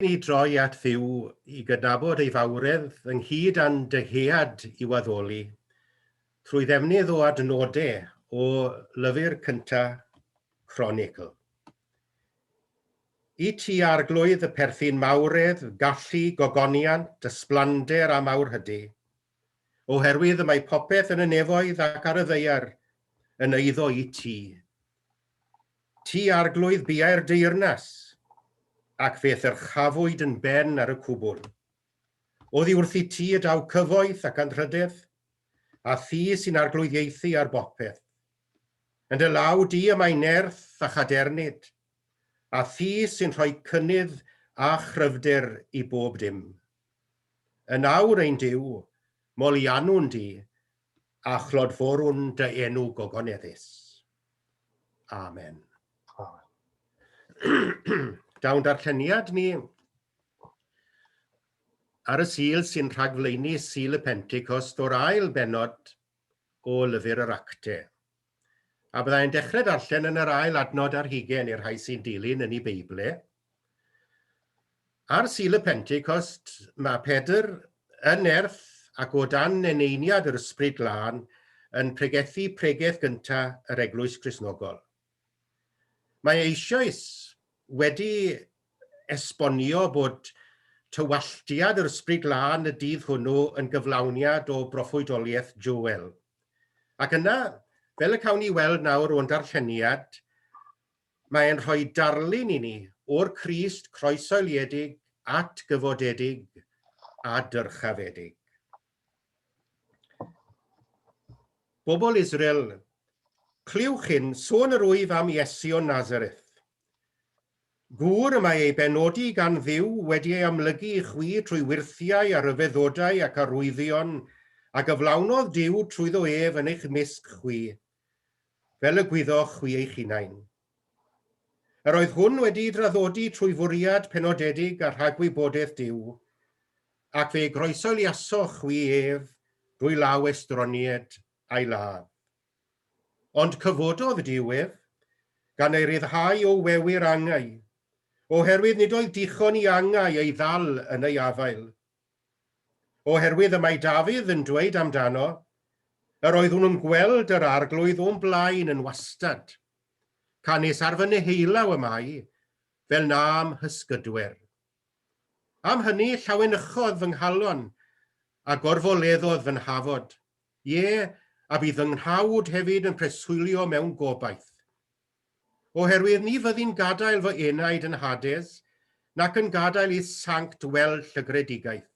Ni droi at Dduw i gydnabod ei fawredd ynghyd â'n dyhead i'w addoli, trwy ddefnydd o adnodau o lyfr cynta Cronicl. I ti, Arglwydd, y perthyn mawredd, gallu, gogoniant, ysblander a mawrhydi, oherwydd y mae popeth yn y nefoedd ac ar y ddaear yn eiddo i ti. Ti, Arglwydd, biau'r deyrnas, ac fe ddyrchafwyd yn ben ar y cwbl. Oddi wrthi ti y daw cyfoeth ac anrhydedd, a thi sy'n arglwyddiaethu ar bopeth. Yn dy law di y mae nerth a chadernid, a thi sy'n rhoi cynnydd a chryfder i bob dim. Yn awr, ein Duw, moliannwn di, a chlodforwn dy enw gogoneddus. Amen. Amen. Dawn darlleniad ni ar y Sul sy'n rhagflaenu Sul y Pentecost o'r ail bennod o Lyfr yr Acte. A byddai'n dechrau darllen yn yr ail adnod ar hugen i'r rhai sy'n dilyn yn ei Beible. Ar Sul y Pentecost, mae Pedr yn nerth ac o dan eneiniad yr Ysbryd Glân yn pregethu pregeth gyntaf yr Eglwys Gristnogol. Mae eisoes wedi esbonio bod tywalltiad yr Ysbryd Glân y dydd hwnnw yn gyflawniad o broffwydoliaeth Joel. Ac yna, fel y cawn ni weld nawr o'n darlleniad, Mae e'n rhoi darlun i ni o'r Crist croesoeliedig, atgyfodedig a dyrchafedig. Bobl Israel, clywch hyn, sôn yr wyf am Iesu o Nazareth. Gŵr y mae ei benodi gan Dduw wedi ei amlygu i chwi trwy wyrthiau a rhyfeddodau ac arwyddion a gyflawnodd Duw trwyddo ef yn eich mysg chwi, fel y gwyddoch chwi eich hunain. Yr oedd hwn wedi'i draddodi trwy fwriad penodedig a rhagwybodaeth Duw, ac fe groesoliasoch chwi ef drwy law estronied a'i ladd. Ond cyfododd Duw ef, gan ei ryddhau o wewyr angau, oherwydd nid oedd dichon i angau ei ddal yn ei afael. Oherwydd y mae Dafydd yn dweud amdano, Yr oeddwn yn gweld yr Arglwydd o'm blaen yn wastad, canys ar fy neheulaw y mae, fel na'm hysgydwer. Am hynny llawenychodd fy nghalon, a gorfoleddodd fy nhafod, ie, a bydd fy nghnawd hefyd yn preswylio mewn gobaith. Oherwydd ni fyddi'n gadael fy enaid yn Hades, nac yn gadael i'th sanct weld llygredigaeth.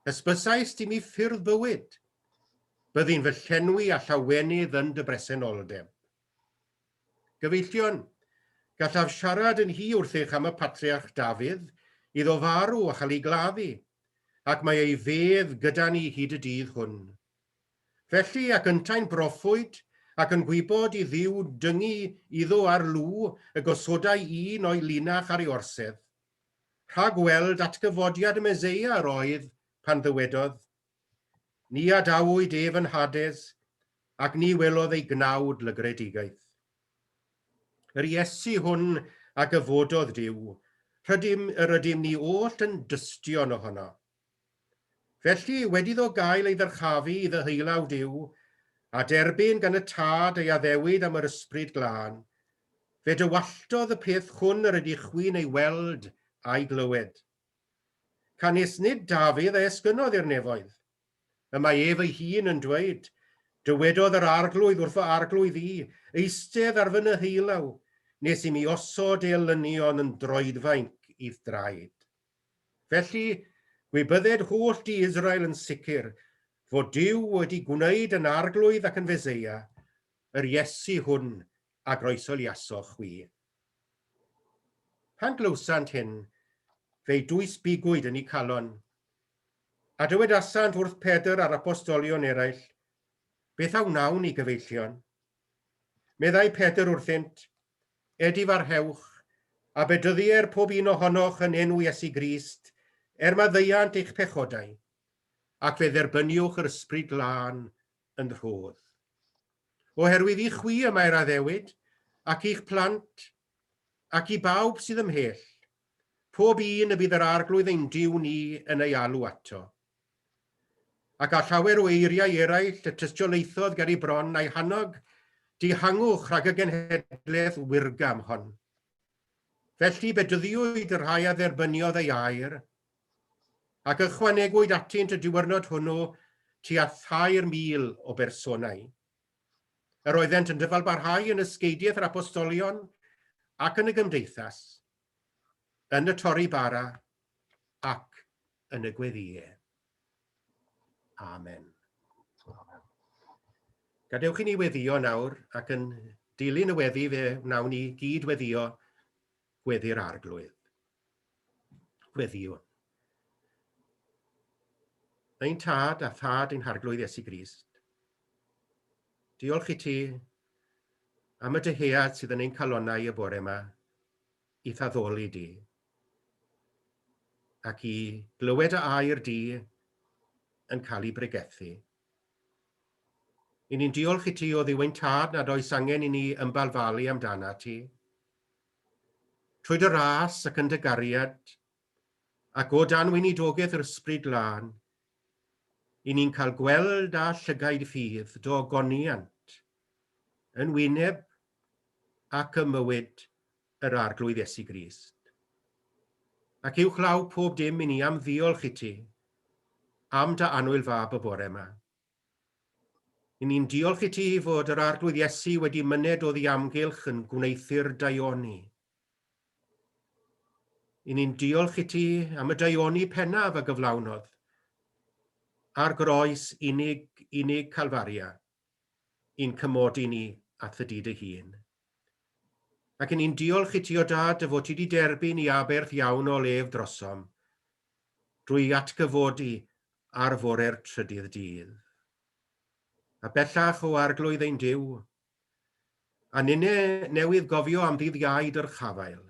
Hysbysaist i mi ffyrdd bywyd, byddi'n fy llenwi â llawenydd yn dy bresenoldeb. Gyfeillion, gallaf siarad yn hi wrthych am y patriarch Dafydd, iddo farw a chael ei gladdu, ac mae ei fedd gyda ni hyd y dydd hwn. Felly, ac yntau'n broffwyd, ac yn gwybod i Dduw dyngu iddo ar lw y gosodai un o'i linach ar ei orsedd, rhag weld atgyfodiad y Meseia yr oedd pan ddywedodd, Ni adawyd ef yn Hades, ac ni welodd ei gnawd lygredigaeth. Yr Iesu hwn a gyfododd Duw, rhydym, yr ydym ni oll yn dystion ohono. Felly, wedi iddo gael ei ddyrchafu i ddyheulaw Duw, a derbyn gan y Tad ei addewid am yr Ysbryd Glân, fe dywalltodd y peth hwn yr ydych chwi'n ei weld a'i glywed. Canys nid Dafydd a esgynnodd i'r nefoedd. Y mae ef ei hun yn dweud, Dywedodd yr Arglwydd wrth fy Arglwydd i, Eistedd ar fy nyheulaw, nes i mi osod ei elynion yn droedfainc i'th draed. Felly, gwybydded holl du Israel yn sicr fod Duw wedi gwneud yn Arglwydd ac yn Feseia yr Iesu hwn a groesoliasoch chwi. Pan glywsant hyn, fe'i dwysbigwyd yn eu calon, a dywedasant wrth Pedr a'r apostolion eraill, Beth a wnawn ni, gyfeillion? Meddai Pedr wrthynt, Edifarhewch, a bedyddier pob un ohonoch yn enw Iesu Grist, er maddeuant eich pechodau, ac fe dderbyniwch yr Ysbryd Glân yn rhodd. Oherwydd i chwi y mae'r addewid, ac i'ch plant, ac i bawb sydd ymhell, Pob un y bydd yr Arglwydd ein Duw ni yn ei alw ato. Ac â llawer o eiriau eraill y tystiolaethodd ger ei bron a'i hannog, dihangwch rhag y genhedlaeth wirgam hon. Felly bedyddiwyd y rhai a dderbyniodd ei air, ac ychwanegwyd atynt y diwrnod hwnnw tua 3,000 o bersonau. Yr oeddent yn dyfalbarhau yn ysgeidiaeth yr apostolion ac yn y gymdeithas, yn y torri bara ac yn y gweddïau. Amen. Gadewch i ni weddio nawr ac yn dilyn y weddi fe wnawn ni gyd weddio gweddi'r arglwydd. Gweddiwn. Ein tad a thad ein harglwydd Iesu Grist, diolch i ti am y dyhead sydd yn ein calonnau y bore yma i'th addoli di ac i glywed y air di yn cael ei bregethu. I ni'n diolch i ti o ddiw ein tad nad oes angen i ni ymbalfalu amdana ti. Trwy dy ras ac yn dy gariad, ac o dan weinidogaeth yr Ysbryd Glân, i ni'n cael gweld â llygaid ffydd dy ogoniant yn wyneb ac ym mywyd yr Arglwydd Iesu Grist. Ac uwchlaw pob dim i ni am ddiolch i ti am dy annwyl fab y bore yma. I ni'n diolch i ti fod yr Arglwydd Iesu wedi myned oddi amgylch yn gwneuthur daioni. I ni'n diolch i ti am y daioni pennaf a gyflawnodd ar groes unig, unig Calfaria, i'n cymodi ni at y di dy hun. Ac i ni'n diolch i ti o dad dy fod ti wedi derbyn i aberth iawn o lef drosom, drwy atgyfodi ar fore'r trydydd dydd. A bellach, o Arglwydd ein Duw, a ninne newydd gofio am ddydd Iau dyrchafael,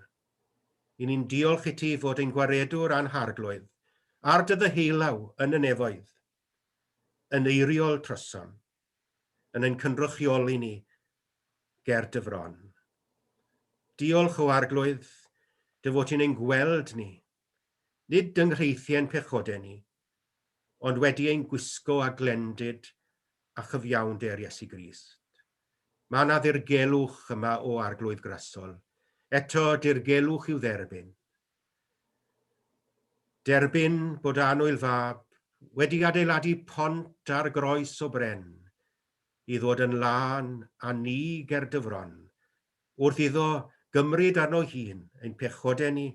i ni'n diolch i ti fod ein Gwaredwr a'n Harglwydd ar dy ddyheulaw yn y nefoedd, yn eiriol trosom, yn ein cynrychioli ni ger dy fron. Diolch, o Arglwydd, dy fod ti'n ein gweld ni, nid dynghreithie'n pechodau ni, ond wedi ein gwisgo â glendid a chyfiawnder Iesu Grist. Mae yna ddirgelwch yma o Arglwydd Grasol, eto dirgelwch i'w dderbyn. Derbyn bod annwyl fab wedi adeiladu pont ar groes o bren i ddod yn lân â ni ger dy fron, wrth iddo gymryd arno hun ein pechodau ni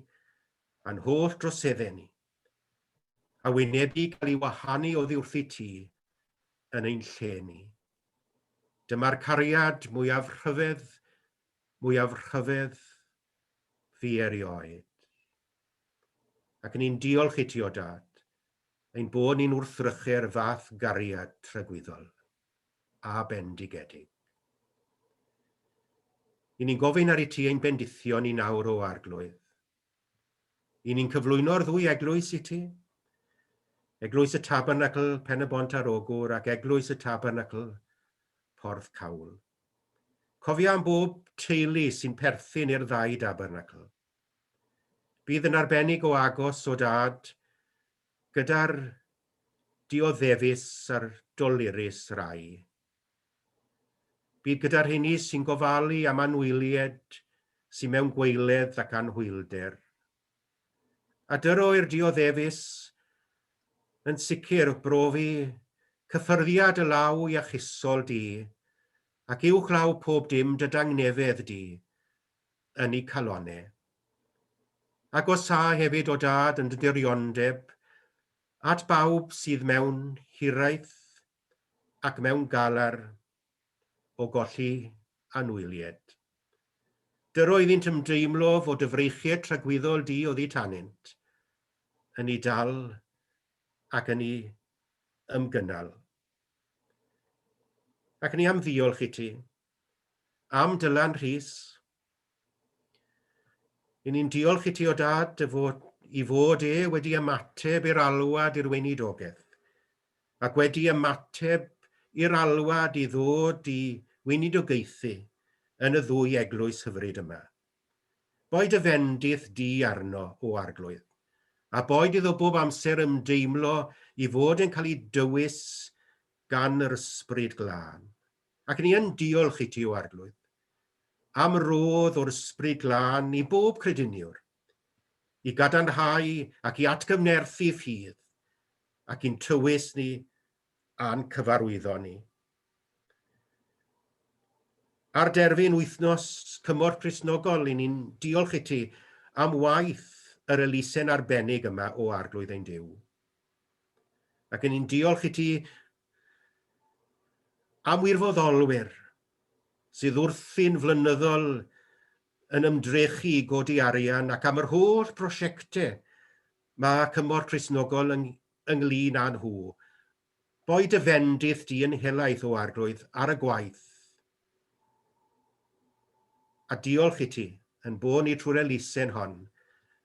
a'n holl droseddau ni, a wynebu cael ei wahanu oddi wrthi ti yn ein lle ni. Dyma'r cariad mwyaf rhyfedd, mwyaf rhyfedd fi erioed. Ac ni'n diolch i ti, o Dad, ein bod ni'n wrthrychu'r fath gariad tragwyddol a bendigedig. I ni'n gofyn ar i ti ein bendithio ni nawr o Arglwydd. I ni'n cyflwyno'r ddwy eglwys i ti, Eglwys y Tabernacl Pen-y-bont ar Ogwr ac Eglwys y Tabernacl Porth Cawl. Cofia am bob teulu sy'n perthyn i'r ddau dabernacl. Bydd yn arbennig o agos o dad gyda'r dioddefus a'r dolurus rai. Bydd gyda'r rheini sy'n gofalu am anwylied sy'n mewn gwaeledd ac anhwylder. A dyro i'r dioddefus yn sicr brofi cyffyrddiad y law iachusol di, ac uwchlaw pob dim dy dangnefedd di yn eu calonne. Agosâ hefyd o dad yn dy diriondeb at bawb sydd mewn hiraeth ac mewn galar o golli anwylied. Dyro iddynt ymdeimlo fod dy freichiau tragwyddol di oddi tanynt, yn eu dal ac yn eu ymgynnal. Ac ni am ddiolch i ti am Dylan Rhys. I ni'n diolch i ti o dad dy fod, i fod e wedi ymateb i'r alwad i'r weinidogaeth ac wedi ymateb i'r alwad i ddod i weinidogaethu yn y ddwy eglwys hyfryd yma. Boed y fendith di arno, o Arglwydd, a boed iddo bob amser ymdeimlo i fod yn cael ei dywys gan yr Ysbryd Glân. Ac ni yn diolch i ti, o Arglwydd, am rodd o'r Ysbryd Glân i bob crediniwr, i gadarnhau ac i atgyfnerthu ffydd, ac i'n tywys ni a'n cyfarwyddo ni. Ar derfyn wythnos Cymorth Cristnogol, i ni'n diolch i ti am waith yr elusen arbennig yma o Arglwydd ein Duw. Ac i ni'n diolch i ti am wirfoddolwyr sydd wrthi'n flynyddol yn ymdrechu i godi arian ac am yr holl brosiectau mae Cymorth Cristnogol ynglyn â nhw. Boed dy fendith di yn helaeth, O Arglwydd, ar y gwaith. A diolch i ti, yn bo ni trwy'r elusen hon,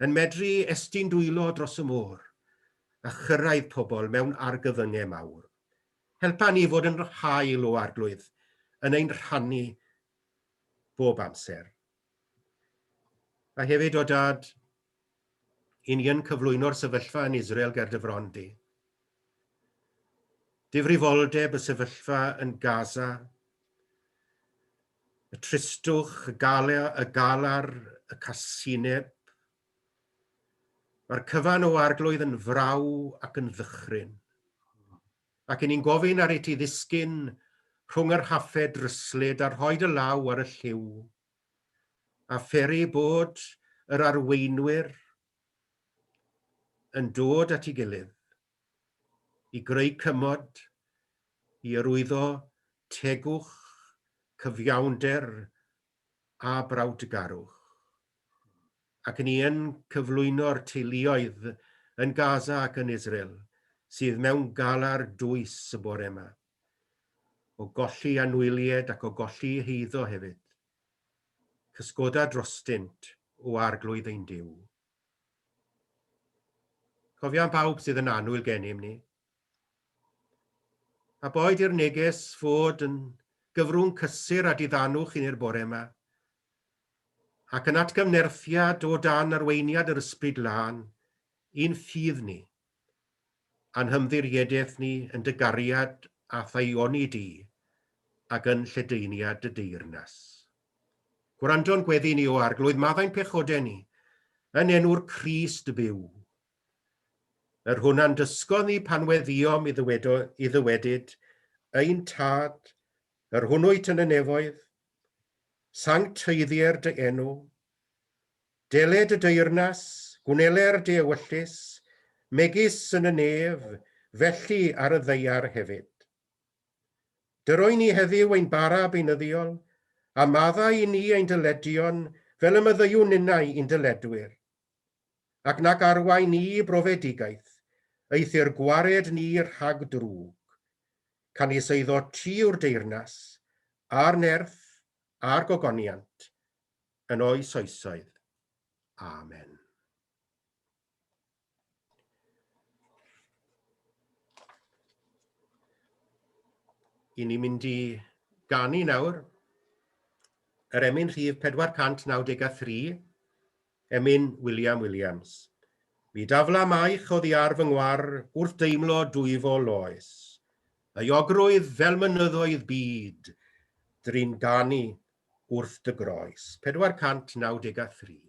yn medru estyn dwylo dros y môr, a chyrraedd pobl mewn argyfyngau mawr. Helpa ni fod yn hael, O Arglwydd, yn ein rhannu bob amser. A hefyd, o Dad, i ni yn cyflwyno'r sefyllfa yn Israel ger dy fron di. Difrifoldeb y sefyllfa yn Gaza, y tristwch, y gale, y galar, y casineb. Mae'r cyfan o arglwydd yn fraw ac yn ddychryn. Ac i ni'n gofyn ar i ti ddisgyn rhwng yr rhaffau dryslyd a rhoi dy law ar y lliw. a pheri bod yr arweinwyr yn dod at ei gilydd i greu cymod, i arwyddo tegwch, cyfiawnder a brawdgarwch. Ac ni yn cyflwyno'r teuluoedd yn Gaza ac yn Israel sydd mewn galar dwys y bore yma. O golli anwylied ac o golli heiddo hefyd. Cysgoda drostynt, o Arglwydd ein Duw. Cofia am bawb sydd yn annwyl gennym ni. A boed i'r neges fod yn gyfrwng cysur a diddanwch i ni'r bore yma, ac yn atgyfnerthiad o dan arweiniad yr Ysbryd Lân i'n ffydd ni. A'n hymddiriedaeth ni yn dy gariad a thaioni di, ac yn lledaeniad dy deyrnas. Gwrando'n gweddi ni, O Arglwydd, maddau'n pechodau ni, yn enw'r Crist byw. Yr hwn a'n dysgodd ni pan weddiom i, ddywedo, i ddywedyd, Ein Tad, yr hwn wyt yn y nefoedd, sancteiddier dy enw, Deled y deyrnas, gwneler dy ewyllys, megis yn y nef, felly ar y ddaear hefyd. Dyroi ni heddiw ein bara beunyddiol, a maddau i ni ein dyledion, fel y maddeuwn ninnau i'n dyledwyr. Ac nac arwain ni i brofedigaeth, eithr gwared ni rhag drwg. Canys eiddo ti yw'r deyrnas, a'r nerth, a'r gogoniant, yn oes oesoedd. Amen. I ni mynd i ganu nawr yr emyn rhif 493, emyn William Williams. Mi dafla maich oddi ar fy ngwar wrth deimlo dwyfo loes. Euogrwydd fel mynyddoedd byd, drin ganu wrth dy groes. 493.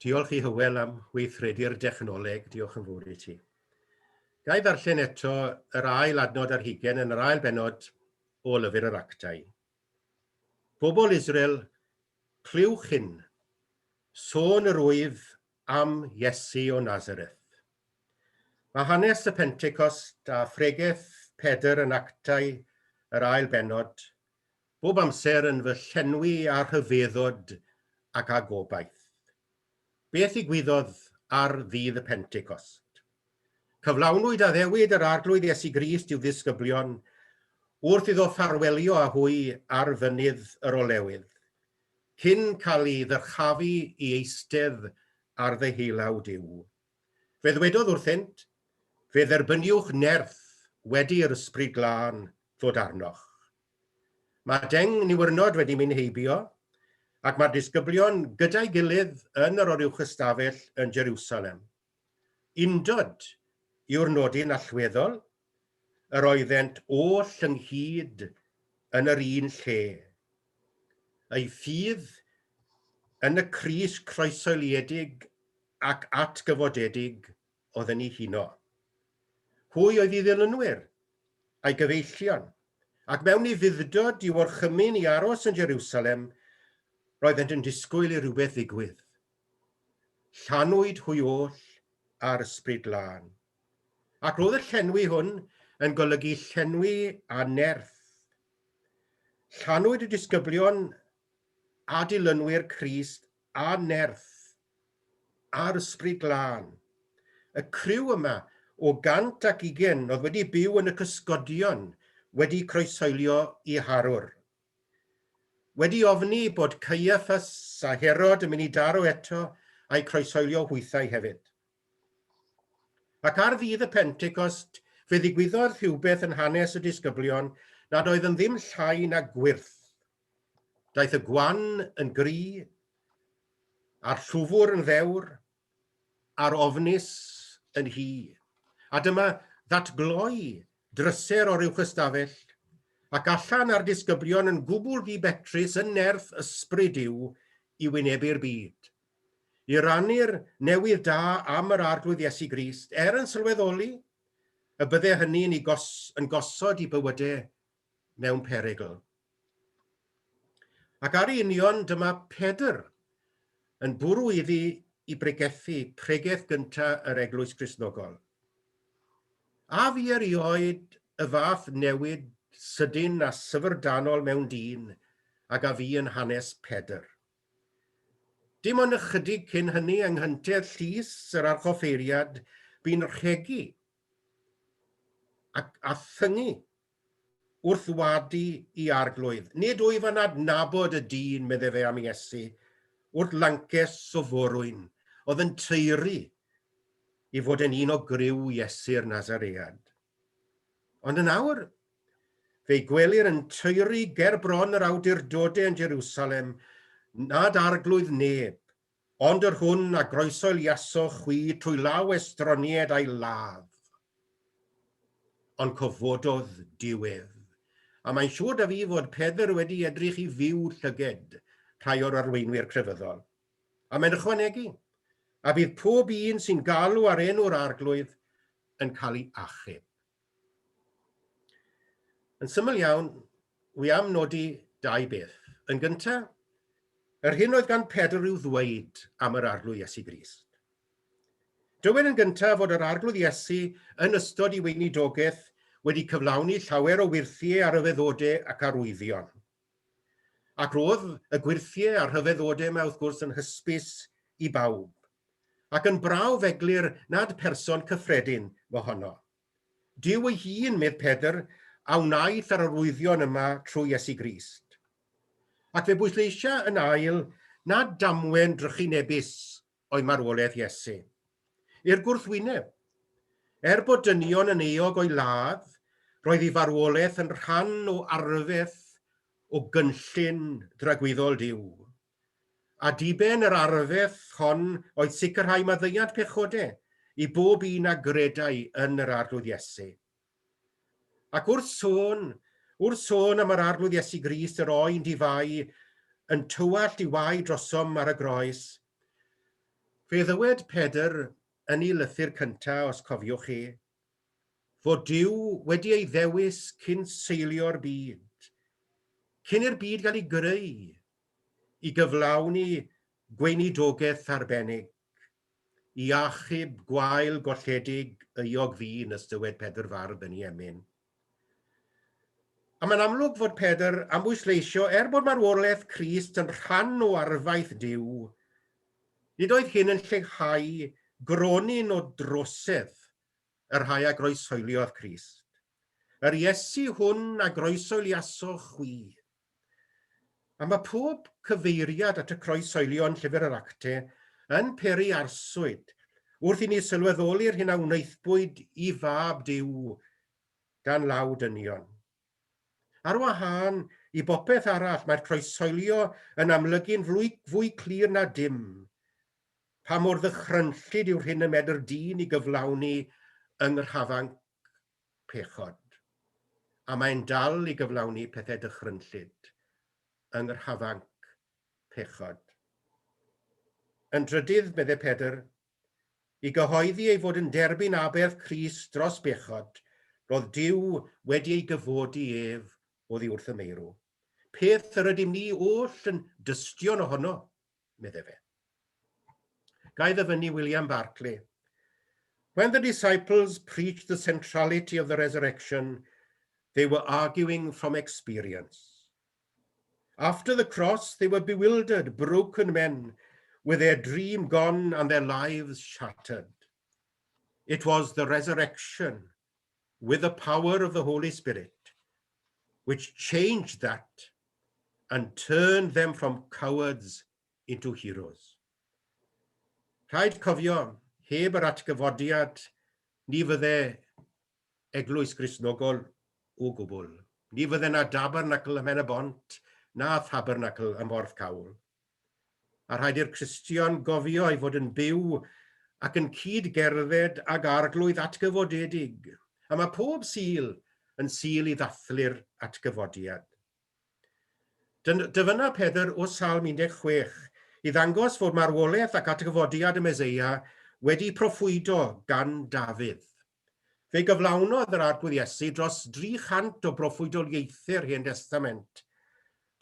Diolch i Hywel am weithredu'r dechnoleg, diolch yn fawr i ti. Ga i ddarllen eto yr ail adnod ar hugen yn yr ail bennod o Lyfr yr Actau. Bobl Israel, clywch hyn, sôn yr wyf am Iesu o Nazareth. Mae hanes y Pentecost a phregeth Pedr yn Actau yr ail bennod bob amser yn fy llenwi â rhyfeddod ac â gobaith. Beth ddigwyddodd ar ddydd y Pentecost? Cyflawnwyd addewid yr Arglwydd Iesu Grist i'w ddisgyblion wrth iddo ffarwelio â hwy ar Fynydd yr Olewydd, cyn cael ei ddyrchafu i eistedd ar ddeheulaw Duw. Fe ddwedodd wrthynt, Fe dderbyniwch nerth wedi i'r Ysbryd Glân ddod arnoch. Mae deng niwrnod wedi mynd heibio, ac mae'r disgyblion gyda'i gilydd yn yr oruwchystafell yn Jerusalem. Undod yw'r nodyn allweddol, yr oeddent oll ynghyd yn yr un lle. Eu ffydd yn y Crist croeshoeliedig ac atgyfodedig oedd yn eu huno. Hwy oedd ei ddilynwyr, a'i gyfeillion, ac mewn ufudd-dod i'w orchymyn i aros yn Jerusalem, roeddent yn disgwyl i rywbeth ddigwydd. Llanwyd hwy oll â'r Ysbryd Glân. Ac roedd y llenwi hwn yn golygu llenwi â nerth. Llanwyd y disgyblion a dilynwyr Crist â nerth a'r Ysbryd Glân. Y criw yma o 120 oedd wedi byw yn y cysgodion wedi croeshoelio i harwr. Wedi ofni bod Caiaffas a Herod yn mynd i daro eto a'i croeshoelio hwythau hefyd. Ac ar ddydd y Pentecost, fe ddigwyddodd rhywbeth yn hanes y disgyblion nad oedd yn ddim llai na gwyrth. Daeth y gwan yn gry, a'r llwfwr yn ddewr, a'r ofnus yn hy. A dyma ddatgloi dryser o'r uwchystafell, ac allan a'r disgyblion yn gwbl ddi-betrus yn nerth ysbryd Duw i wynebu'r byd. I rannu'r newydd da am yr Arglwydd Iesu Grist, er yn sylweddoli y bydde hynny'n yn gosod i bywydau mewn perygl. Ac ar ei union dyma Pedr yn bwrw iddi i bregethu pregeth gynta yr Eglwys Gristnogol. A fi erioed y fath newid sydyn a syfrdanol mewn dyn ag a fi yn hanes Pedr. Dim ond ychydig cyn hynny yng nghyntedd llys yr archoffeiriad bu'n rhegi ac a thyngu wrth wadu i Arglwydd. Nid wyf yn adnabod y dyn, medde fe am Iesu, wrth lances o forwyn, oedd yn taeru i fod yn un o griw Iesu'r Nazaread. Ond yn awr, fe'i gwelir yn taeru ger bron yr awdurdodau yn Jerusalem nad arglwydd neb, ond yr hwn a groesoeliasoch chwi trwy law estronied a'i ladd. Ond cyfododd Duw ef. A mae'n siŵr da fi fod Pedr wedi edrych i fyw llyged rhai o'r arweinwyr crefyddol. A mae'n ychwanegu, a bydd pob un sy'n galw ar enw'r Arglwydd yn cael ei achub. Yn syml iawn, wi am nodi dau beth. Yn gyntaf, yr hyn oedd gan Pedr i'w ddweud am yr Arglwydd Iesu Grist. Dywed yn gyntaf fod yr Arglwydd Iesu yn ystod ei weinidogaeth wedi cyflawni llawer o wyrthiau a rhyfeddodau ac arwyddion. Ac roedd y gwyrthiau a'r rhyfeddodau yma wrth gwrs yn hysbys i bawb. Ac yn brawf eglur nad person cyffredin mohono. Duw ei hun, medd Pedr, a wnaeth yr arwyddion yma trwy Iesu Grist. Ac fe bwysleisia yn ail nad damwen drychinebus oedd marwolaeth Iesu. I'r gwrthwyneb, er bod dynion yn euog o'i ladd, roedd ei farwolaeth yn rhan o arfeth o gynllun dragwyddol Duw. A diben yr arfeth hon oedd sicrhau maddeuant pechode i bob un a gredai yn yr Arglwydd Iesu. Ac wrth sôn, wrth sôn am yr Arglwydd Iesu Grist yr oen di-fai yn tywallt i waed drosom ar y groes, Fe ddywed Pedr yn ei lythyr cyntaf, os cofiwch chi, fod Duw wedi ei ddewis cyn seilio'r byd, cyn i'r byd gael ei greu, i gyflawni gweinidogaeth arbennig, i achub gwael golledig euog ddyn, ys dywed Pedr Fardd yn ei emyn. A mae'n amlwg fod Pedr am bwysleisio, er bod marwolaeth Crist yn rhan o arfaeth Duw, nid oedd hyn yn lleihau gronyn o drosedd y rhai a groeshoeliodd Crist. Yr Iesu hwn a groeshoeliasoch chwi. A mae pob cyfeiriad at y croeshoelio yn Llyfr yr Acte yn peri arswyd wrth i ni sylweddoli'r hyn a wnaethpwyd i Fab Duw gan law dynion. Ar wahân i bopeth arall, mae'r croeshoelio yn amlygu'n fwy, fwy clir na dim pa mor ddychrynllyd yw'r hyn y medr dyn i gyflawni yng nghrafanc pechod. A mae'n dal i gyflawni pethau dychrynllyd yng nghrafanc pechod. Yn drydydd, meddai Pedr, i gyhoeddi ei fod yn derbyn aberth Crist dros bechod, roedd Duw wedi ei gyfodi ef oddi wrth y meirw. Peth yr ydym ni oll yn dystion ohono, meddai fe. Ga i ddyfynnu William Barclay. When the disciples preached the centrality of the resurrection, they were arguing from experience. After the cross, they were bewildered, broken men, with their dream gone and their lives shattered. It was the resurrection with the power of the Holy Spirit which changed that and turned them from cowards into heroes. Rhaid cofio, heb yr atgyfodiad, ni fydde eglwys Gristnogol o gwbl. Ni fydde na dabernacl ym Mhen-y-bont, na thabernacl ym Mhorthcawl. A rhaid i'r Cristion gofio ei fod yn byw ac yn cyd-gerdded ag Arglwydd atgyfodedig. A mae pob Sul yn Sul i ddathlu'r atgyfodiad. Dyfynna Pedr o Salm 16 i ddangos fod marwolaeth ac atgyfodiad y Meseia wedi proffwydo gan Dafydd. Fe gyflawnodd yr Arglwydd Iesu dros 300 o broffwydoliaethau'r Hen Destament,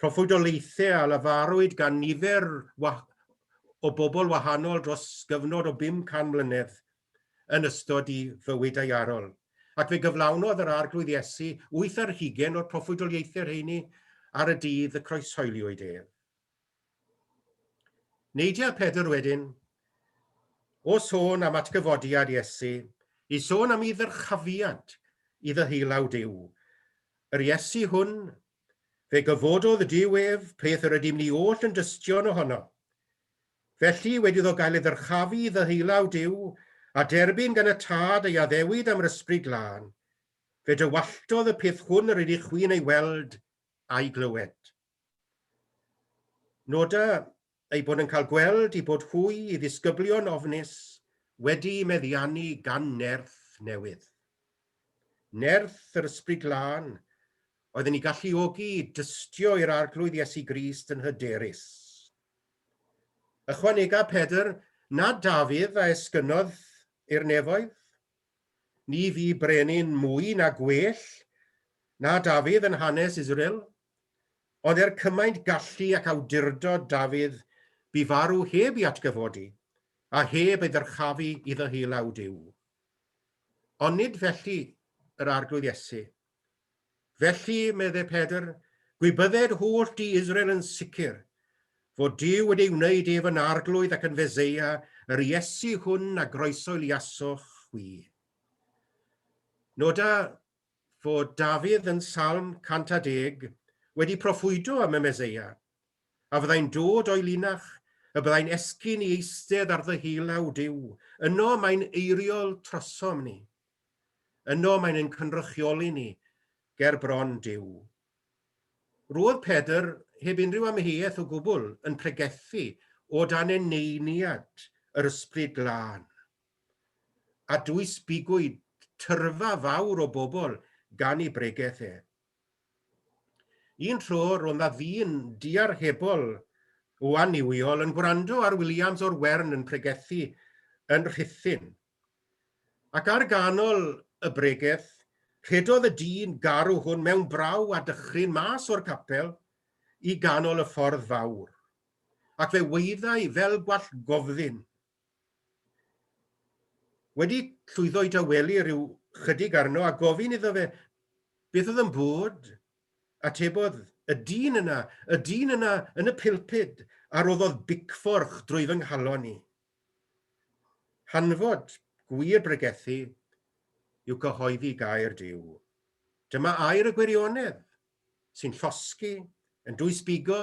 proffwydoliaethau a lafarwyd gan nifer o bobl wahanol dros gyfnod o 500 mlynedd yn ystod i fywyd daearol. Ac fe gyflawnodd yr Arglwydd Iesu wyth ar hugain o'r proffwydoliaethau rheini ar y dydd y croeshoeliwyd ef. Neidia Pedr wedyn, o sôn am atgyfodiad Iesu, i sôn am ei ddyrchafiad i ddyheulaw Duw. Yr Iesu hwn, fe gyfododd Duw ef, peth yr ydym ni oll yn dystion ohono. Felly, wedi iddo gael ei ddyrchafu i ddyheulaw Duw, a derbyn gan y Tad ei addewid am yr Ysbryd Glân, fe dywalltodd y peth hwn yr ydych chwi'n ei weld a'i glywed. Noda ei bod yn cael gweld i bod hwy i ddisgyblion ofnus wedi meddiannu gan nerth newydd. Nerth yr Ysbryd Glân oedd yn ei galluogi i dystio i'r Arglwydd Iesu Grist yn hyderus. Ychwanega Pedr nad Dafydd a esgynnodd i'r nefoedd. Ni fu brenin mwy na gwell na Dafydd yn hanes Israel, ond er cymaint gallu ac awdurdod Dafydd bu farw heb ei atgyfodi, a heb ei ddyrchafu i ddyheulaw Duw. Ond nid felly yr Arglwydd Iesu. Felly, medde Pedr, gwybydded holl du Israel yn sicr, fod Duw wedi ei wneud ef yn Arglwydd ac yn Feseia, yr Iesu hwn a groesoeliasoch chwi. Noda fod Dafydd yn Salm 110 wedi proffwydo am y Meseia, a fyddai'n dod o'i linach, y byddai'n esgyn i eistedd ar ddyheulaw Duw. Yno mae'n eiriol trosom ni. Yno mae'n ein cynrychioli ni ger bron Duw. Roedd Pedr, heb unrhyw amheuaeth o gwbl, yn pregethu o dan eneiniad yr Ysbryd Glân. A dwysbigwyd tyrfa fawr o bobl gan ei bregeth e. Un tro, roedd 'na ddyn diarhebol o annuwiol yn gwrando ar Williams o'r Wern yn pregethu yn Rhuthun. Ac ar ganol y bregeth, rhedodd y dyn garw hwn mewn braw a dychryn mas o'r capel i ganol y ffordd fawr, ac fe waeddai fel gwallgofddyn. Wedi llwyddo i dawelu rhyw chydig arno a gofyn iddo fe beth oedd yn bod, atebodd, y dyn yna, y dyn yna yn y pulpud a roddodd bicfforch drwy fy nghalon i. Hanfod gwir bregethu yw cyhoeddi gair Duw. Dyma air y gwirionedd, sy'n llosgi, yn dwysbigo,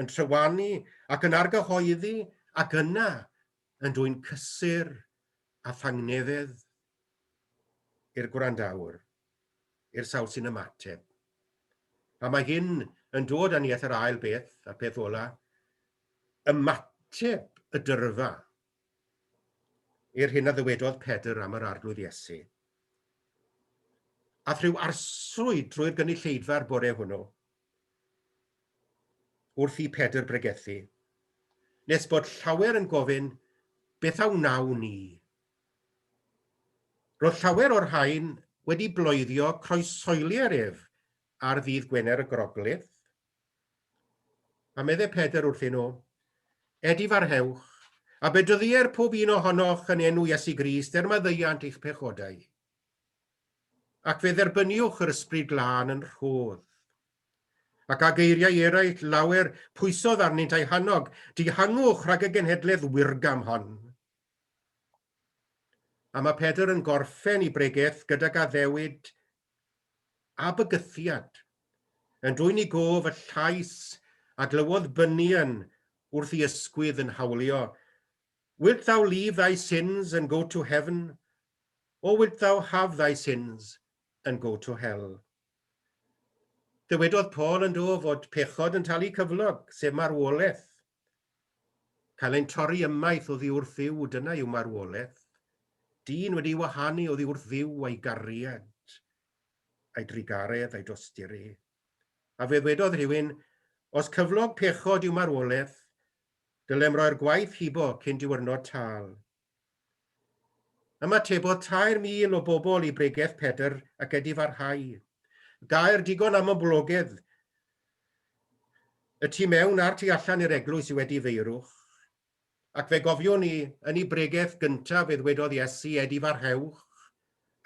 yn trywanu ac yn argyhoeddi ac yna yn dwyn cysur a thangnefedd i'r gwrandäwr, i'r sawl sy'n ymateb. A mae hyn yn dod â ni at yr ail beth, a'r peth ola, ymateb y dyrfa i'r hyn a ddywedodd Pedr am yr Arglwydd Iesu. A thryw arswyd drwy'r gynulleidfa'r bore hwnnw, wrth i Pedr bregethu, nes bod llawer yn gofyn, beth a wnawn ni? Roedd llawer o'r rhain wedi bloeddio croeshoelier ef ar ddydd Gwener y Groglith, A medde Pedr wrthyn nhw, Edifarhewch, a bedyddier pob un ohonoch yn enw Iesu Grist er maddeuant eich pechodau. Ac fe dderbyniwch yr Ysbryd Glân yn rhodd. Ac â geiriau eraill lawer pwysodd arnynt a'i hannog, dihangwch rhag y genhedlaeth wirgam hon. A mae Pedr yn gorffen i bregeth gydag addewid a bygythiad, yn dwyn i gof y llais a glywodd Bunyan wrth i ysgwydd yn hawlio, Wilt thou leave thy sins and go to heaven, or wilt thou have thy sins and go to hell? Dywedodd Paul yn do fod pechod yn talu cyflog, sef marwolaeth. Cael ein torri ymaith oddi wrth Dduw, dyna yw marwolaeth. Dyn wedi wahanu oddi wrth Dduw a'i gariad, a'i drugaredd, a'i dosturi. A fe ddwedodd rhywun, os cyflog pechod yw marwolaeth, dylem roi'r gwaith hibo cyn diwrnod tâl. Ymatebodd 3,000 o bobl i bregeth Pedr ac edifarhau. Gair digon am oblogedd y tu mewn a'r tu allan i'r eglwys yw edifeirwch. Ac fe gofiwn ni yn ei bregeth gyntaf fe ddwedodd Iesu, Edifarhewch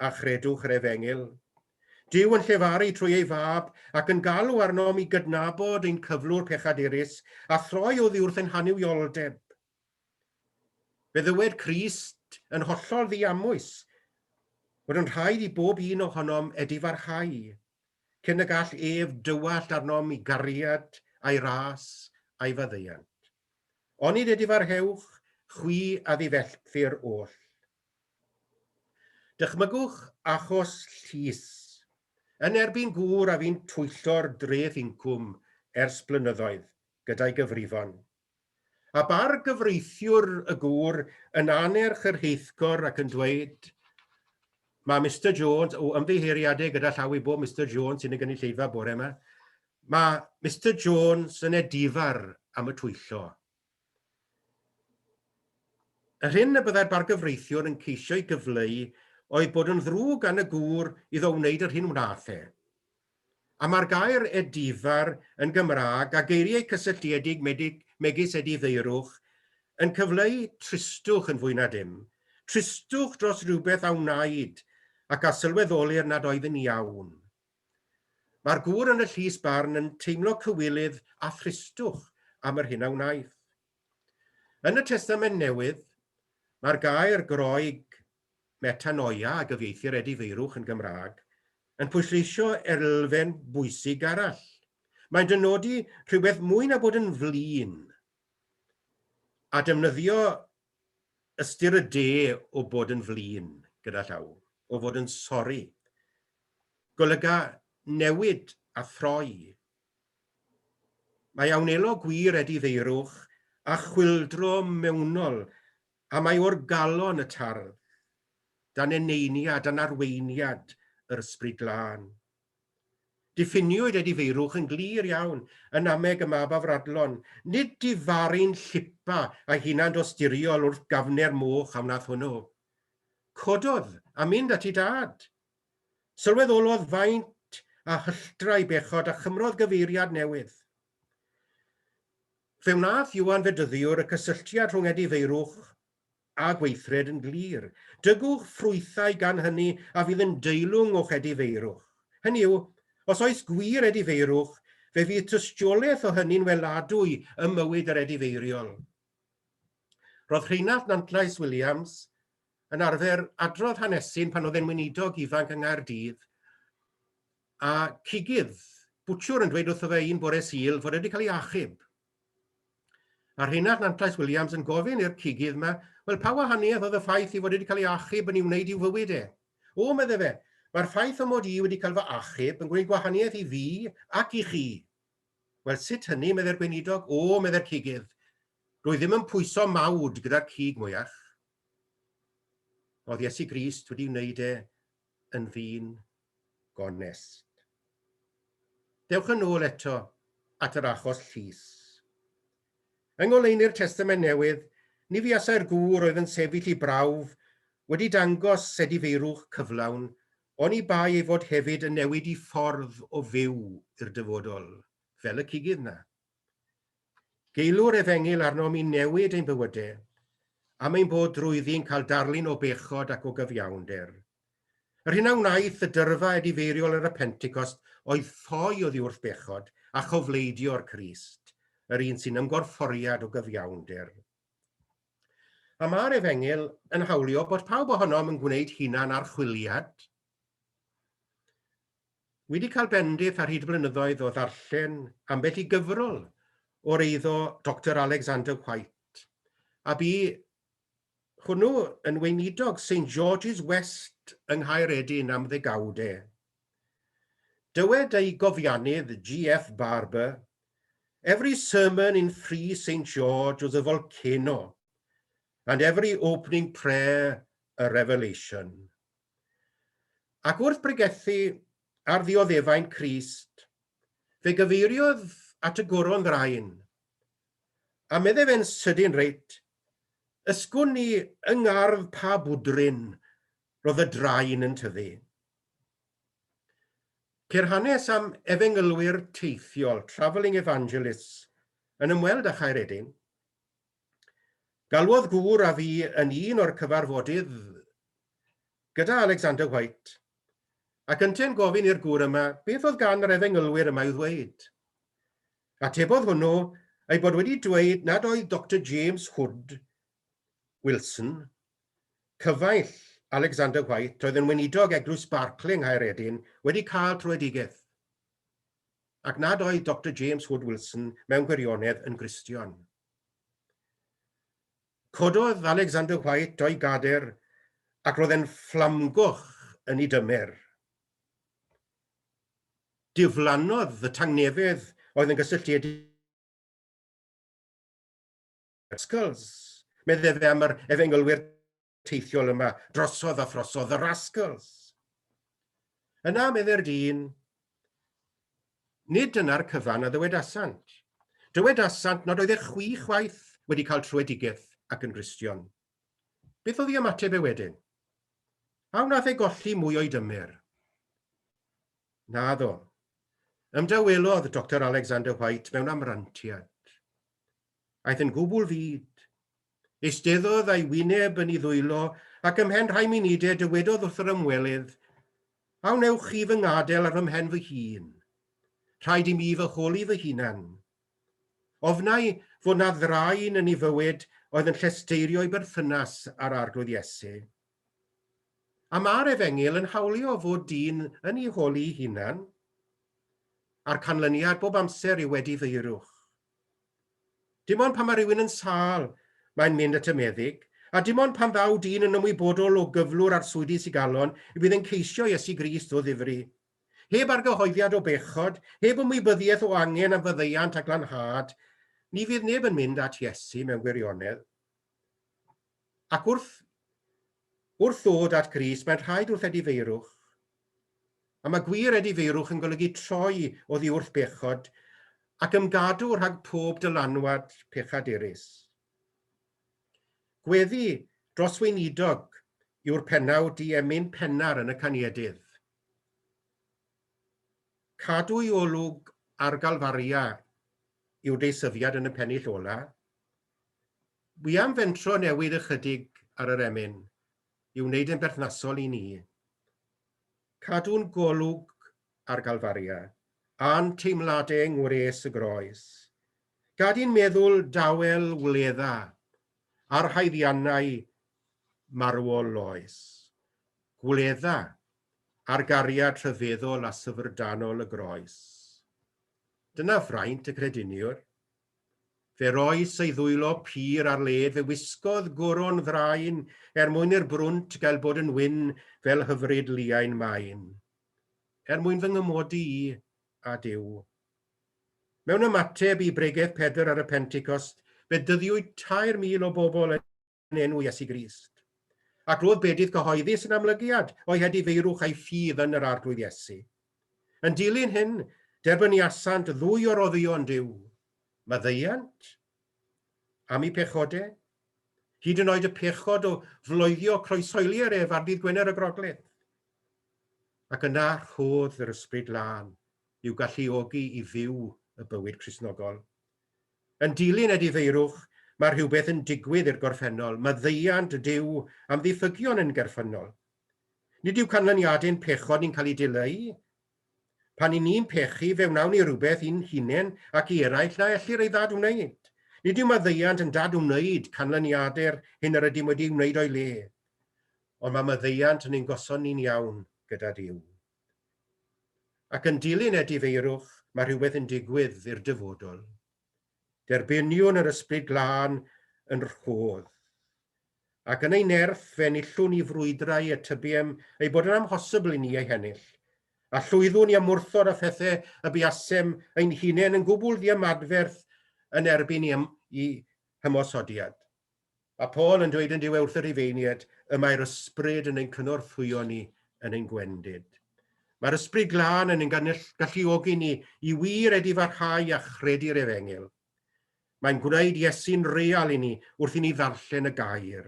a chredwch yr efengyl. Duw yn llefaru trwy ei fab ac yn galw arnom i gydnabod ein cyflwr pechadurus a throi oddi wrth ein hannuwioldeb. Fe ddywed Crist yn hollol ddiamwys fod yn rhaid i bob un ohonom edifarhau cyn y gall ef dywallt arnom i gariad a'i ras a'i faddeuant. Onid edifarhewch chwi a ddifelltir oll? Dychmygwch achos llys yn erbyn gŵr a fu'n twyllo'r dreth incwm ers blynyddoedd gyda'i gyfrifon. A bargyfreithiwr y gŵr yn annerch yr rheithgor ac yn dweud, mae Mister Jones, o ymddiheuriadau gyda llaw i bob Mister Jones sy'n y gynulleidfa bore yma, mae Mister Jones yn edifar am y twyllo. Yr hyn y byddai'r bargyfreithiwr yn ceisio'i gyfleu oedd bod yn ddrwg gan y gŵr iddo wneud yr hyn wnaeth e. A mae'r gair edifar yn Gymraeg, a geiriau cysylltiedig megis edifeirwch, yn cyfleu tristwch yn fwy na dim. Tristwch dros rywbeth a wnaed ac a sylweddolir nad oedd yn iawn. Mae'r gŵr yn y llys barn yn teimlo cywilydd a thristwch am yr hyn a wnaeth. Yn y Testament Newydd, mae'r gair Groeg metanoia, a gyfieithir edifeirwch yn Gymraeg, yn pwysleisio elfen bwysig arall. Mae'n dynodi rhywbeth mwy na bod yn flin, a defnyddio ystyr y de o bod yn flin, gyda llaw, o fod yn sori. Golyga newid a throi. Mae a wnelo gwir edifeirwch a chwyldro mewnol A mae o'r galon y tardd, dan eneiniad, dan arweiniad yr Ysbryd Glân. Diffiniwyd edifeirwch yn glir iawn yn nameg y mab afradlon, nid difaru'n llipa a hunan dosturiol wrth gafne'r moch a wnaeth hwnnw. Cododd a mynd at ei dad. Sylweddolodd faint a hylltra ei bechod a chymrodd gyfeiriad newydd. Fe wnaeth Iwan Fedyddiwr y cysylltiad rhwng edifeirwch a gweithred yn glir. Dygwch ffrwythau gan hynny a fydd yn deilwng o'ch edifeirwch. Hynny yw, os oes gwir edifeirwch, fe fydd tystiolaeth o hynny'n weladwy ym mywyd yr edifeiriol. Roedd Rheinallt Nantlais Williams yn arfer adrodd hanesyn pan oedd e'n weinidog ifanc yng Nghaerdydd, a cigydd, bwtsiwr yn dweud wrtho fe un bore Sul fod e wedi cael ei achub. A Rheinallt Nantlais Williams yn gofyn i'r cigydd yma, wel pa wahaniaeth oedd y ffaith ei fod wedi cael ei achub yn ei wneud i'w fywyd e? O, medde fe, mae'r ffaith o mod i wedi cael fy achub yn gwneud gwahaniaeth i fi ac i chi. Wel, sut hynny, medde'r gweinidog? O, medde'r cigydd, rwy ddim yn pwyso mawd gyda'r cig mwyach. Oedd Iesu Grist wedi wneud e yn ddyn gonest. Dewch yn ôl eto at yr achos llys. Yng ngoleuni'r Testament Newydd, ni fuasai'r gŵr oedd yn sefyll i brawf wedi dangos edifeirwch cyflawn, oni bai ei fod hefyd yn newid i ffordd o fyw i'r dyfodol, fel y cigydd 'na. Geilw'r efengyl arnom i newid ein bywydau, am ein bod drwyddi'n cael darlun o bechod ac o gyfiawnder. Yr hyn a wnaeth y dyrfa edifeiriol ar y Pentecost oedd ffoi oddi wrth bechod a chofleidio'r Crist, yr un sy'n ymgorfforiad o gyfiawnder. A mae'r Efengyl yn hawlio bod pawb ohonom yn gwneud hunan archwiliad. Wedi cael bendith ar hyd blynyddoedd o ddarllen ambell i gyfrol o'r eiddo Doctor Alexander White, a bu hwnnw yn weinidog St George's West yng Nghaeredin am ddegawdau. Dywed ei gofiannydd GF Barber, Every sermon in Free St George was a volcano, and every opening prayer a revelation. Ac wrth bregethu ar ddioddefaint Crist, fe gyfeiriodd at y goron ddraen, a medde fe'n sydyn reit, Ysgwn i yng ngardd pa bwdryn roedd y drain yn tyfu. Ceir hanes am efengylwyr teithiol, travelling evangelists, yn ymweld â Chaeredin. Galwodd gŵr a fi yn un o'r cyfarfodydd gyda Alexander White, ac yntau'n gofyn i'r gŵr yma beth oedd gan yr efengylwyr yma i'w ddweud. Atebodd hwnnw ei bod wedi dweud nad oedd Doctor James Hood Wilson, cyfaill Alexander White oedd yn weinidog Eglwys Barclay yng Nghaeredin, wedi cael tröedigaeth, ac nad oedd Doctor James Hood Wilson mewn gwirionedd yn Gristion. Cododd Alexander White o'i gader ac roedd e'n fflamgoch yn ei dymer. Diflannodd y tangnefedd oedd yn gysylltiedig Rascals, medde fe am yr efengylwyr teithiol yma, drosodd a throsodd, the rascals. Yna, medde'r dyn, nid dyna'r cyfan a ddywedasant. Dywedasant nad oeddech chwi chwaith wedi cael tröedigaeth ac yn Gristion. Beth oedd ei ymateb e wedyn? A wnaeth e golli mwy o'i dymer? Naddo. Ymdawelodd Doctor Alexander White mewn amrantiad. Aeth yn gwbl fud. Eisteddodd a'i wyneb yn ei ddwylo ac ymhen rhai munudau dywedodd wrth yr ymwelydd, A wnewch chi fy ngadael ar fy mhen fy hun? Rhaid i mi fy holi fy hunan. Ofnai fod 'na ddraen yn ei fywyd oedd yn llesteirio'i berthynas â'r Arglwydd Iesu. A mae'r Efengyl yn hawlio fod dyn yn ei holi hunan, a'r canlyniad bob amser yw edifeirwch. Dim ond pan mae rhywun yn sâl mae'n mynd at y meddyg, a dim ond pan ddaw dyn yn ymwybodol o gyflwr arswydus i galon y bydd yn ceisio Iesu Grist o ddifri. Heb argyhoeddiad o bechod, heb ymwybyddiaeth o angen am faddeuant a glanhad, ni fydd neb yn mynd at Iesu mewn gwirionedd. Ac wrth, wrth ddod at Grist, mae'n rhaid wrth edifeirwch. A mae gwir edifeirwch yn golygu troi oddi wrth bechod ac ymgadw rhag pob dylanwad pechadurus. Gweddi dros weinidog yw'r pennawd i emyn pennar yn y Caniedydd. Cadw i olwg ar Galfaria yw'r deisyfiad yn y pennill ola. Wi am fentro newid ychydig ar yr emyn i'w wneud yn berthnasol i ni. Cadw'n golwg ar Galfaria, a'n teimladau yng ngwres y groes. Gad i'n meddwl dawel wledda ar haeddiannau marwol loes. Gwledda ar gariad rhyfeddol a syfrdanol y groes. Dyna fraint y crediniwr. Fe roes ei ddwylo pur ar led, fe wisgodd goron ddraen er mwyn i'r brwnt gael bod yn wyn fel hyfryd liain main. Er mwyn fy nghymodi i a Duw. Mewn ymateb i bregeth Pedr ar y Pentecost, fe dyddiwyd 3,000 o bobl yn enw Iesu Grist. Ac roedd bedydd cyhoeddus yn amlygiad o'i hedifeirwch a'i ffydd yn yr Arglwydd Iesu. Yn dilyn hyn, derbyniasant ddwy o roddion Duw, maddeuant am eu pechode, hyd yn oed y pechod o floeddio croeshoelier ef ar ddydd Gwener y Groglith. Ac yna rhodd yr Ysbryd Lân i'w galluogi i fyw y bywyd Cristnogol. Yn dilyn edifeirwch, mae rhywbeth yn digwydd i'r gorffennol, maddeuant Duw am ddiffygion yn gerffynol. Nid yw canlyniadau'n pechod ni'n cael eu dileu. Pan i ni'n pechu, fe wnawn ni rywbeth i'n hunain ac i eraill na ellir ei ddad-wneud. Nid yw maddeuant yn dad-wneud canlyniadau'r hyn yr ydym wedi ei wneud o'i le. Ond mae maddeuant yn ein gosod ni'n iawn gyda Duw. Ac yn dilyn edifeirwch, mae rhywbeth yn digwydd i'r dyfodol. Derbyniwn yr Ysbryd Glân yn rhodd. Ac yn ei nerth fe enillwn ni frwydrau y tybiem ei bod yn amhosibl i ni eu hennill. A llwyddwn i ymwrthod â phethau y buasem ein hunain yn gwbl ddiymadferth yn erbyn i hymosodiad. Mae Paul yn dweud yn diwe wrth y Rhufeiniaid, y mae'r ysbryd yn ein cynorthwyo ni yn ein gwendid. Mae'r ysbryd glân yn ein galluogi ni i wir edifarhau a chredu'r efengyl. Mae'n gwneud Iesu'n real i ni wrth i ni ddarllen y gair.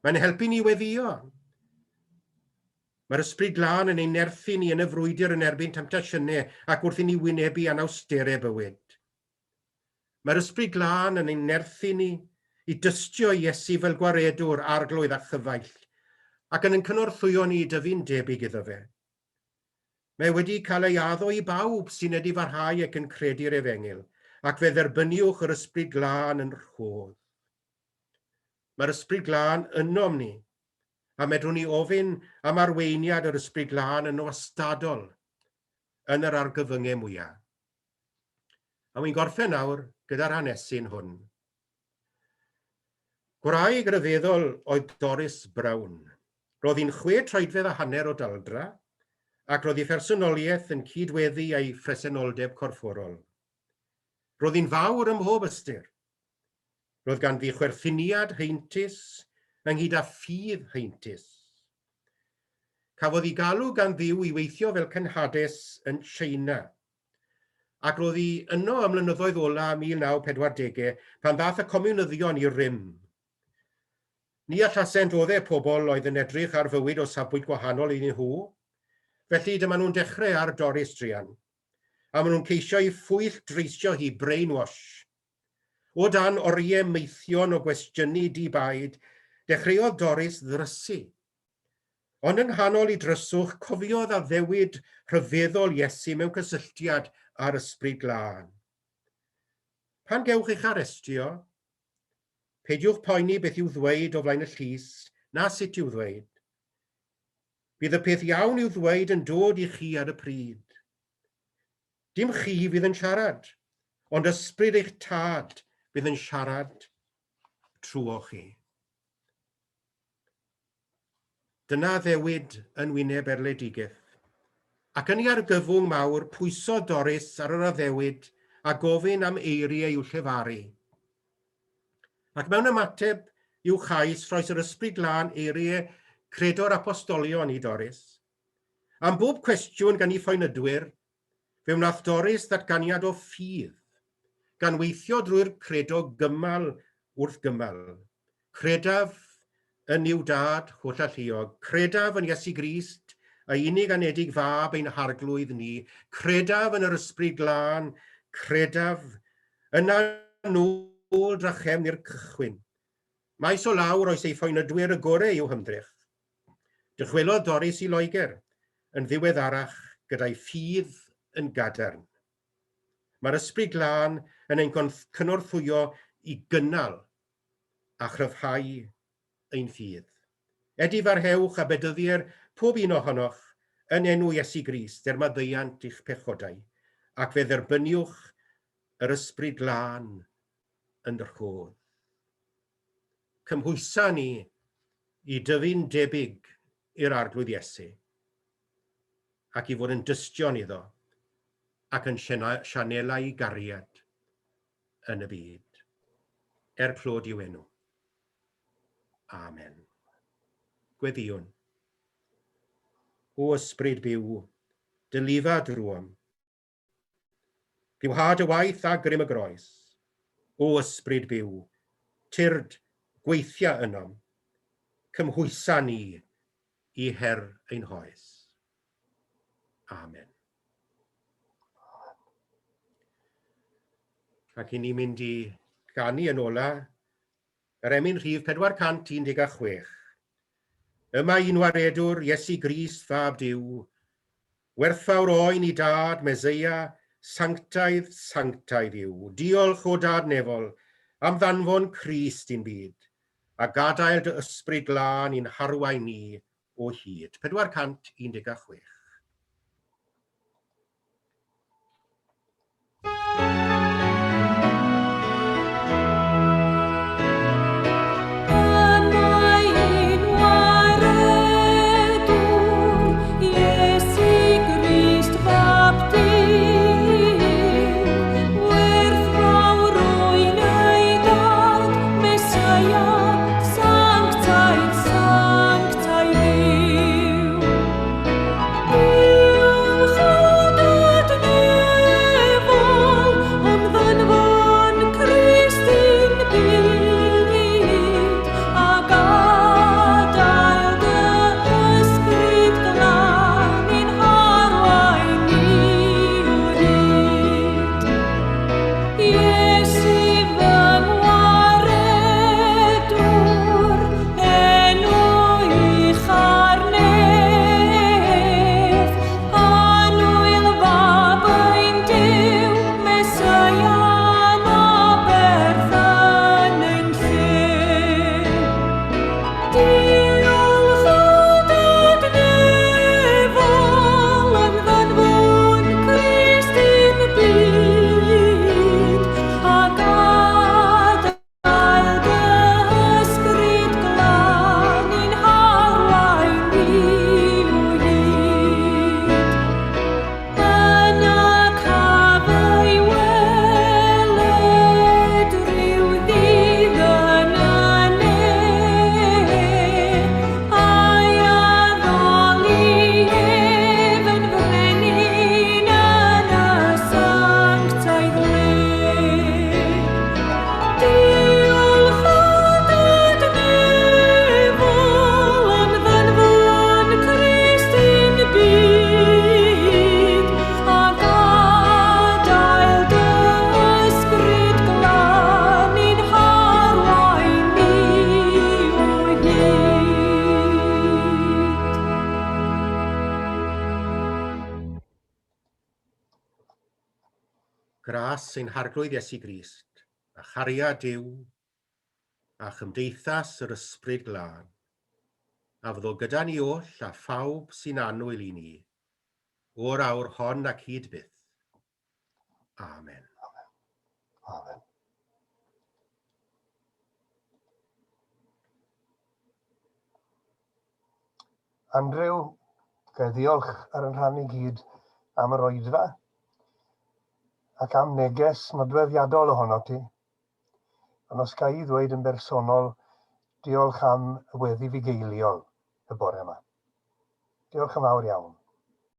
Mae'n helpu ni weddio. Mae'r ysbryd glân yn ein nerthu ni yn y frwydr yn erbyn temtasiynau ac wrth i ni wynebu anawsterau bywyd. Mae'r Ysbryd Glân yn ein nerthu ni i dystio i Iesu fel Gwaredwr, Arglwydd a Chyfaill, ac yn ein cynorthwyo ni i dyfu'n debyg iddo fe. Mae wedi cael ei addo i bawb sy'n edifarhau ac yn credu'r Efengyl, ac fe dderbyniwch yr Ysbryd Glân yn rhodd. Mae'r Ysbryd Glân ynom ni, a medrwn ni ofyn am arweiniad yr Ysbryd Glân yn wastadol yn yr argyfyngau mwyaf. A wy'n gorffen nawr gyda'r hanesyn hwn. Gwraig ryfeddol oedd Doris Brown. Roedd hi'n chwe troedfedd a hanner o daldra, ac roedd ei phersonoliaeth yn cyd-weddu â'i phresenoldeb corfforol. Roedd hi'n fawr ym mhob ystyr. Roedd ganddi chwerthiniad heintus ynghyd â ffydd heintus. Cafodd ei galw gan Dduw i weithio fel cenhades yn Tsieina, Ac roedd hi yno ym mlynyddoedd ola 1940au pan ddath y Comiwnyddion i rym. Ni allasent odde pobl oedd yn edrych ar fywyd o safbwynt gwahanol iddyn nhw. Felly dyma nhw'n dechrau ar Doris druan. A maen nhw'n ceisio i phwyll dreisio hi, brainwash. O dan oriau meithion o gwestiynu di-baid, dechreuodd Doris ddrysu. Ond yng nghanol i dryswch, cofiodd addewid rhyfeddol Iesu mewn cysylltiad â'r Ysbryd Glân. Pan gewch eich arestio, peidiwch poeni beth i'w ddweud o flaen y llys, na sut i'w ddweud. Bydd y peth iawn i'w ddweud yn dod i chi ar y pryd. Dim chi fydd yn siarad, ond ysbryd eich tad fydd yn siarad trwoch chi. Dyna addewid yn wyneb erledigaeth. Ac yn ei argyfwng mawr, pwysodd Doris ar yr addewid a gofyn am eiriau i'w llefaru. Ac mewn ymateb i'w chais, rhoes yr Ysbryd Glân eiriau Credo'r Apostolion i Doris. Am bob cwestiwn gan ei phoenydwyr, fe wnaeth Doris ddatganiad o ffydd, gan weithio drwy'r credo gymal wrth gymal. Credaf yn Nuw Dad hollalluog, credaf yn Iesu Grist, y unig anedig Fab ein Harglwydd ni, credaf yn yr Ysbryd Glân, credaf, yna nôl drachefn i'r cychwyn. Maes o law roes ei phoenydwyr y gore i'w hymdrech. Dychwelodd Doris i Loegr yn ddiweddarach gyda'i ffydd yn gadarn. Mae'r Ysbryd Glân yn ein cynorthwyo i gynnal a chryfhau ein ffydd. Edifarhewch a bedyddier pob un ohonoch yn enw Iesu Grist er maddeuant i'ch pechodau, ac fe dderbyniwch yr Ysbryd Glân yn rhodd. Cymhwysa ni i dyfu'n debyg i'r Arglwydd Iesu, ac i fod yn dystion iddo ac yn sianelau gariad yn y byd. Er clod i'w enw. Amen. Gweddïwn. O ysbryd byw, dylifa drwom. Bywhad y waith a grym y groes. O ysbryd byw, tyrd, gweithia ynom, cymhwysa ni i her ein hoes. Amen. Ac i ni mynd i ganu yn ola Yr emyn rhif 416. Yma un waredwr, Iesu Grist, Fab Duw, werthfawr oen i Dad, Meseia, sanctaidd, sanctaidd yw. Diolch, o Dad nefol, am ddanfon Crist i'n byd, a gadael dy ysbryd glân i'n harwain ni o hyd. 416. Gras ein Harglwydd Iesu Grist, a chariad Duw, a chymdeithas yr Ysbryd Glân, a fyddo gyda ni oll a phawb sy'n annwyl i ni, o'r awr hon ac hyd byth. Amen. Amen. Amen. Andrew, ga i ddiolch ar yn rhan i gyd am yr oedfa ac am neges nodweddiadol ohono ti. Ond os ga i ddweud yn bersonol, diolch am y weddi fugeiliol y bore yma. Diolch yn fawr iawn.